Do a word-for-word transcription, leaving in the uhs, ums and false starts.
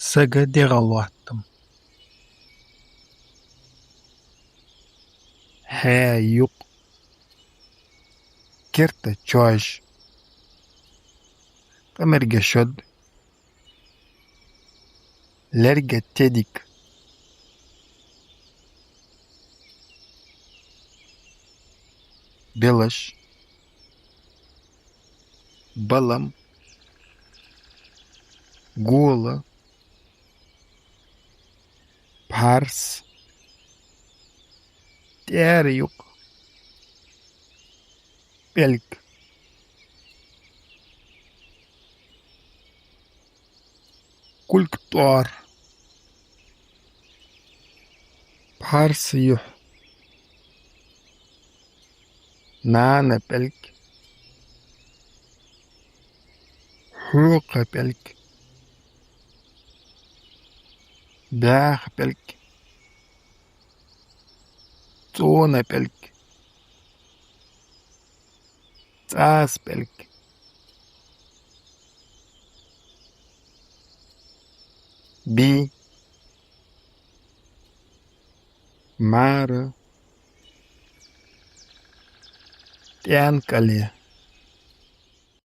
Сага дегӀалоаттам. Хьаь юкъ. Керта чош. Къамарга шод. Лерга тедик. Белаш. Балам. Гола. Пхьарс. ТӀера юкъ. ПӀелг. КулгтӀоара. Пхьарса юхь. Нана пӀелг. Хьокха пӀелг. БӀаьха пӀелг. ЦӀона пӀелг. ЦӀаса пӀелг. Би. Мара. ТӀен кӀале.